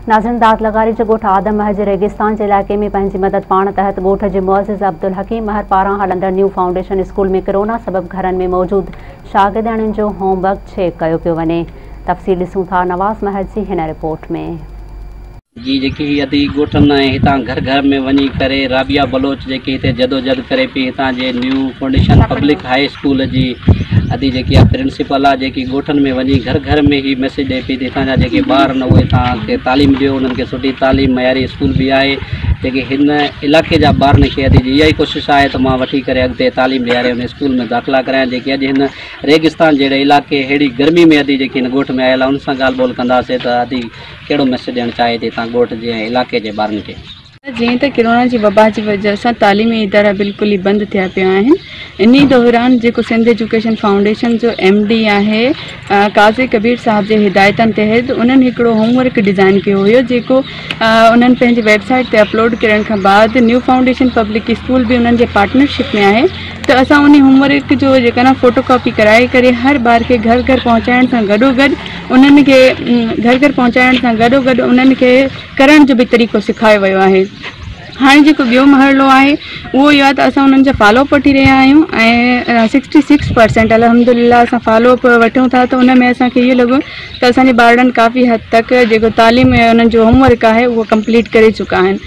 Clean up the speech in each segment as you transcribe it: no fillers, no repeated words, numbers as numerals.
ناظرين داد لغاري جي ڳوٺ آدم مهر جي ريگستان جي علائقي ۾ پنهنجي مدد پاڻ تحت ڳوٺ جي معزز عبدالحڪيم مهر پاران هلندڙ نيو فائونڊيشن اسڪول ۾ ڪرونا سبب گهرن ۾ موجود شاگردياڻين جو هوم ورڪ چيڪ ڪيو پيو وڃي. تفصيل ڏسون ٿا نواز مهر جي هن رپورٽ ۾. جي جيڪي هي ادي ڳوٺن ۽ هتان گهر گهر ۾ وڃي ڪري رابعه بلوچ جيڪي هتي جدوجھد ڪري پئي هتان جي new foundation public high school جي ادي جيڪي آ پرنسپل آ جيڪي ڳوٺن ۾ وڃي گهر گهر ۾ هي ميسيج ڏئي پئي ته هتان جا جيڪي ٻار آهن اهي هتان کي تعليم ڏيو انهن کي سٺي تعليم معياري اسڪول به آهي جيڪي هن علائقي جا ٻارن کي ادي جي اها ئي ڪوشش آهي ته مان وٺي ڪري اڳتي تعليم ڏياري ان اسڪول ۾ داخلا ڪرايان جيڪي اڄ هن ريگستان جهڙي علائقي ههڙي گرمي ۾ ادي جيڪي هن ڳوٺ ۾ آيل آهي ان سان ڳالهه ٻولهه ڪنداسين ته ادي ڪهڙو ميسيج ڏيڻ چاهي ٿي هتان ڳوٺ جي ۽ علائقي جي ٻارن کي؟ جيئن ته ڪرونا جي وبا جي وجه سان تعليمي ادارا بلڪل ئي بند ٿيا پيا آهن انهي دوران جيڪو سنڌ ايجوڪيشن فائونڊيشن جو ايم ڊي آهي قاضي ڪبير صاحب جي هدايتن تحت انهن هڪڙو هوم ورڪ ڊزائن ڪيو هيو جيڪو انهن پنهنجي ويب سائيٽ تي اپلوڊ ڪرڻ کان بعد نيو فائونڊيشن پبلڪ اسڪول به انهن جي پارٽنرشپ ۾ آهي ته اسان انهي هوم ورڪ جو جيڪا نه فوٽو ڪاپي ڪرائي ڪري هر ٻار کي گهر گهر پهچائڻ سان گڏو گڏ انهن کي گهر گهر پهچائڻ سان گڏوگڏ انهن کي ڪرڻ جو به طريقو سيکاريو ويو آهي. هاڻي جيڪو ٻيو مرحلو آهي اهو اهو آهي ته اسان انهن جا فالو اپ وٺي رهيا آهيون ۽ سڪسٽي سڪس پرسينٽ الحمد لله اسان فالو اپ وٺون ٿا ته ان ۾ اسان کي اهو لڳو ته اسان جي ٻارڙن ڪافي حد تڪ جيڪو تعليم انهن جو هوم ورڪ آهي اهو ڪمپليٽ ڪري چڪا آهن.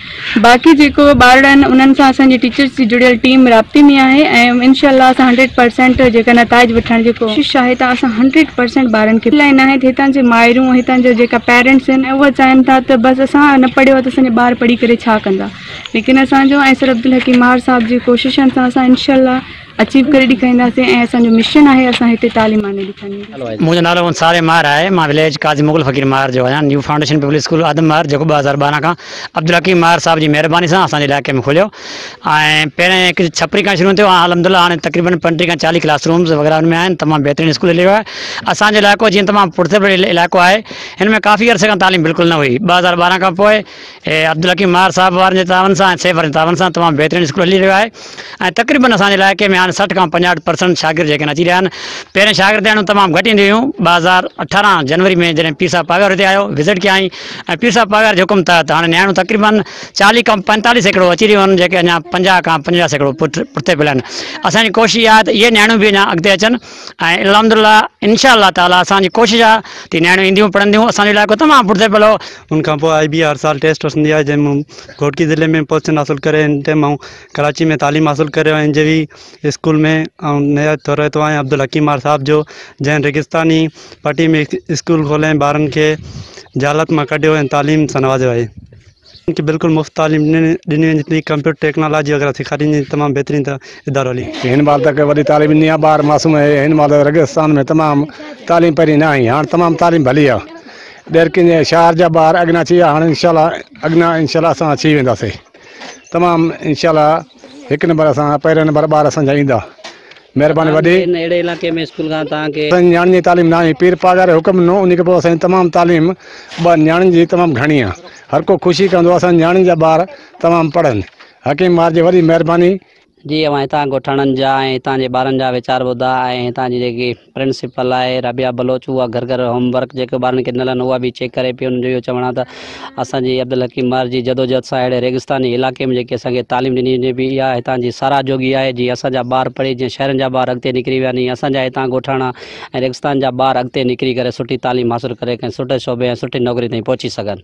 باقي جيڪو ٻارڙا آهن انهن سان اسان جي ٽيچرس جي جڙيل ٽيم رابطي ۾ آهي ۽ انشاء الله اسان هنڊريڊ پرسينٽ جيڪا نتائج وٺڻ جي ڪوشش آهي ته اسان هنڊريڊ پرسينٽ ٻارن کي لاء ناهي ته هتان جي مائرون هتان جا جيڪا پيرنٽس آهن اهي چاهين ٿا ته بس اسان نه پڙهيو ته اسان جا ٻار پڙهي ڪري ڇا ڪندا ليڪن اسان جو ۽ سر عبدالحڪيم ماهر صاحب جي ڪوششن سان اسان انشاء الله اچيو ڪري ڏيکارينداسين ۽ اسان جو مشن آهي اسان هتي تعليم آڻي ڏيکارينداسين. منهنجو نالو انصار ماهر آهي مان وليج قاضي مغل فقير ماهر جو آهيان new foundation public school Adam Mahar جيڪو 2012 کان عبدالحڪيم ماهر صاحب جي مهرباني سان اسان جي علائقي ۾ کليو ۽ پهرين هڪ ڇپري کان شروع ٿيو الحمدلله هاڻي تقريبن 35 کان 40 ڪلاس رومز وغيره ان ۾ آهن تمام بهترين اسڪول هلي رهيو آهي اسان جو علائقو جيئن تمام پٺتي پيل علائقو آهي هن ۾ ڪافي عرصي کان تعليم بلڪل نه هئي 2012 کان پوء عبدالحڪيم ماهر صاحب وارن جي تعاون سان ۽ سيف وارن جي تعاون سان تمام بهترين اسڪول هلي رهيو آهي ۽ تقريبن اسان جي علائقي ۾ هاڻي 60 کان 65 پرسنٽ شاگرد جيڪي آهن اچي رهيا آهن پهرين شاگردياڻيون تمام گهٽ اينديون هيون 2018 جنوري ۾ جڏهن پير صاحب پاڳارو هتي آيو وزٽ ڪيائين ۽ پير صاحب پاڳاري جي حڪم تحت هاڻي نياڻيون تقريبن 40 کان 45% اچي رهيون آهن جيڪي اڃا 50 کان 55% پٺتي پيل آهن اسان جي ڪوشش اها آهي ته اهي نياڻيون به اڃا اڳتي اچن ۽ الحمدلله انشاء الله تعالي اسان جي ڪوشش آهي ته نياڻيون اينديون پڙهنديون اسان جو علائقو تمام پٺتي پيل هو. ان کان پوء آء بي هر سال ٽيسٽ وٺندي آهي جنهن ۾ گهوٽڪي ضلعي ۾ پوزيشن حاصل ڪري هن ٽائيم آئون ڪراچي ۾ تعليم حاصل ڪري رهيو آهيان اين جي وي اسڪول ۾ آئون نهايت ٿورائتو آهيان عبدالحڪيم ماهر صاحب جو جنهن ريگستاني پٽي ۾ اسڪول کولي ۽ ٻارن کي جهالت مان ڪڍيو ۽ تعليم سان نوازيو آهي. انهن کي بلڪل مفت تعليم ڏني وڃي ٿي ڪمپيوٽر ٽيڪنالاجي وغيره سيکاري وڃي ٿي تمام بهترين ادارو هلي. هن مهل تڪ وڏي تعليم ڏني آ ٻار معصوم اهي هن مهل ريگستان ۾ تمام تعليم پهرين نه هئي هاڻ تمام تعليم ڀلي آ ڏهرڪين جي شهر جا ٻار اڳنا اچي ويا هاڻ انشاء الله اڳنا انشاء الله اسان اچي وينداسي تمام انشاء الله هڪ نمبر اسان پهريون نمبر ٻار اسان جا ايندا مهرباني وڏي. هن اهڙي علائقي ۾ اسڪول کان توهان کي. اسان جي نياڻين جي تعليم نه آهي پير پاڳاري حڪم ڏنو انهي کان پوء اسان جي تمام تعليم ٻه نياڻين جي تمام گهڻي آ هر ڪو خوشي ڪندو اسان جي نياڻين جا ٻار تمام پڙهن حڪيم ماهر جي وڏي مهرباني. جي اوهان هتان ڳوٺاڻن جا ۽ هتان جي ٻارن جا ويچار ٻڌا ۽ هتان جي جيڪي پرنسپل آهي رابعه بلوچ اها گهر گهر هوم ورڪ جيڪو ٻارن کي ڏنل آهن اها به چيڪ ڪري پئي انهن جو اهو چوڻ آهي ته اسان جي عبدالحڪيم مهر جي جدوجهد سان اهڙي ريگستاني علائقي ۾ جيڪي اسان کي تعليم ڏني وڃي پئي اها هتان جي ساراهه جوڳي آهي جيئن اسان جا ٻار پڙهي جيئن شهرن جا ٻار اڳتي نڪري ويا آهن ايئن اسان جا هتان ڳوٺاڻا ۽ ريگستان جا ٻار اڳتي نڪري ڪري سٺي تعليم حاصل ڪري ڪنهن سٺي شعبي ۽ سٺي نوڪري تائين پهچي سگهن.